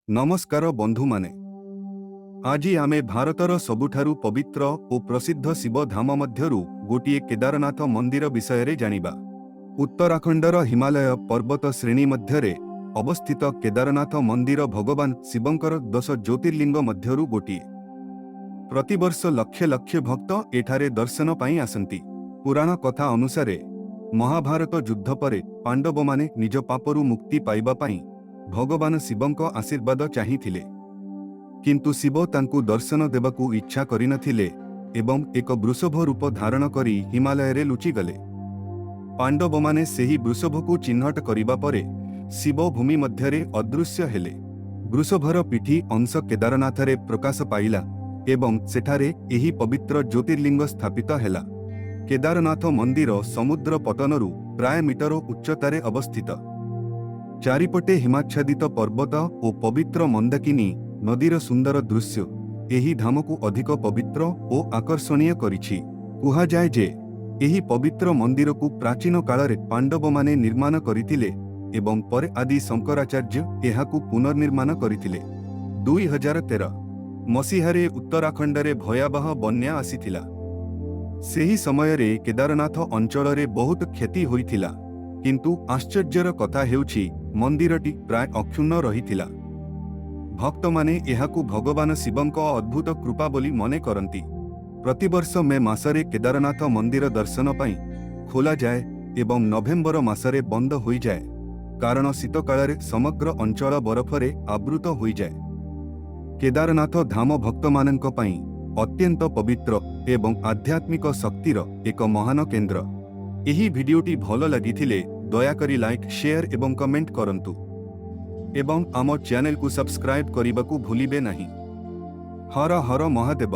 ନମସ୍କାର ବନ୍ଧୁମାନେ, ଆଜି ଆମେ ଭାରତର ସବୁଠାରୁ ପବିତ୍ର ଓ ପ୍ରସିଦ୍ଧ ଶିବ ଧାମ ମଧ୍ୟରୁ ଗୋଟିଏ କେଦାରନାଥ ମନ୍ଦିର ବିଷୟରେ ଜାଣିବା। ଉତ୍ତରାଖଣ୍ଡର ହିମାଲୟ ପର୍ବତ ଶ୍ରେଣୀ ମଧ୍ୟରେ ଅବସ୍ଥିତ କେଦାରନାଥ ମନ୍ଦିର ଭଗବାନ ଶିବଙ୍କର 10 ଜ୍ୟୋତିର୍ଲିଙ୍ଗ ମଧ୍ୟରୁ ଗୋଟିଏ। ପ୍ରତିବର୍ଷ ଲକ୍ଷ ଲକ୍ଷ ଭକ୍ତ ଏଠାରେ ଦର୍ଶନ ପାଇଁ ଆସନ୍ତି। ପୁରାଣ କଥା ଅନୁସାରେ, ମହାଭାରତ ଯୁଦ୍ଧ ପରେ ପାଣ୍ଡବମାନେ ନିଜ ପାପରୁ ମୁକ୍ତି ପାଇବା ପାଇଁ ଭଗବାନ ଶିବଙ୍କ ଆଶୀର୍ବାଦ ଚାହିଁଥିଲେ। କିନ୍ତୁ ଶିବ ତାଙ୍କୁ ଦର୍ଶନ ଦେବାକୁ ଇଚ୍ଛା କରିନଥିଲେ ଏବଂ ଏକ ବୃଷଭ ରୂପ ଧାରଣ କରି ହିମାଲୟରେ ଲୁଚିଗଲେ। ପାଣ୍ଡବମାନେ ସେହି ବୃଷଭକୁ ଚିହ୍ନଟ କରିବା ପରେ ଶିବ ଭୂମି ମଧ୍ୟରେ ଅଦୃଶ୍ୟ ହେଲେ। ବୃଷଭର ପିଠି ଅଂଶ କେଦାରନାଥରେ ପ୍ରକାଶ ପାଇଲା ଏବଂ ସେଠାରେ ଏହି ପବିତ୍ର ଜ୍ୟୋତିର୍ଲିଙ୍ଗ ସ୍ଥାପିତ ହେଲା। କେଦାରନାଥ ମନ୍ଦିର ସମୁଦ୍ର ପତନରୁ ପ୍ରାୟ ମିଟର ଉଚ୍ଚତାରେ ଅବସ୍ଥିତ। ଚାରିପଟେ ହିମାଚ୍ଛାଦିତ ପର୍ବତ ଓ ପବିତ୍ର ମନ୍ଦାକିନୀ ନଦୀର ସୁନ୍ଦର ଦୃଶ୍ୟ ଏହି ଧାମକୁ ଅଧିକ ପବିତ୍ର ଓ ଆକର୍ଷଣୀୟ କରିଛି। କୁହାଯାଏ ଯେ ଏହି ପବିତ୍ର ମନ୍ଦିରକୁ ପ୍ରାଚୀନ କାଳରେ ପାଣ୍ଡବମାନେ ନିର୍ମାଣ କରିଥିଲେ ଏବଂ ପରେ ଆଦି ଶଙ୍କରାଚାର୍ଯ୍ୟ ଏହାକୁ ପୁନର୍ନିର୍ମାଣ କରିଥିଲେ। 2013 ମସିହାରେ ଉତ୍ତରାଖଣ୍ଡରେ ଭୟାବହ ବନ୍ୟା ଆସିଥିଲା। ସେହି ସମୟରେ କେଦାରନାଥ ଅଞ୍ଚଳରେ ବହୁତ କ୍ଷତି ହୋଇଥିଲା। କିନ୍ତୁ ଆଶ୍ଚର୍ଯ୍ୟର କଥା ହେଉଛି, ମନ୍ଦିରଟି ପ୍ରାୟ ଅକ୍ଷୁଣ୍ଣ ରହିଥିଲା। ଭକ୍ତମାନେ ଏହାକୁ ଭଗବାନ ଶିବଙ୍କ ଅଦ୍ଭୁତ କୃପା ବୋଲି ମନେ କରନ୍ତି। ପ୍ରତିବର୍ଷ ମେ ମାସରେ କେଦାରନାଥ ମନ୍ଦିର ଦର୍ଶନ ପାଇଁ ଖୋଲାଯାଏ ଏବଂ ନଭେମ୍ବର ମାସରେ ବନ୍ଦ ହୋଇଯାଏ, କାରଣ ଶୀତକାଳରେ ସମଗ୍ର ଅଞ୍ଚଳ ବରଫରେ ଆବୃତ ହୋଇଯାଏ। କେଦାରନାଥ ଧାମ ଭକ୍ତମାନଙ୍କ ପାଇଁ ଅତ୍ୟନ୍ତ ପବିତ୍ର ଏବଂ ଆଧ୍ୟାତ୍ମିକ ଶକ୍ତିର ଏକ ମହାନ କେନ୍ଦ୍ର। ଏହି ଭିଡିଓଟି ଭଲ ଲାଗିଥିଲେ ଦୟାକରି ଲାଇକ୍, ସେୟାର ଏବଂ କମେଣ୍ଟ କରନ୍ତୁ ଏବଂ ଆମ ଚ୍ୟାନେଲକୁ ସବସ୍କ୍ରାଇବ୍ କରିବାକୁ ଭୁଲିବେ ନାହିଁ। ହର ହର ମହାଦେବ।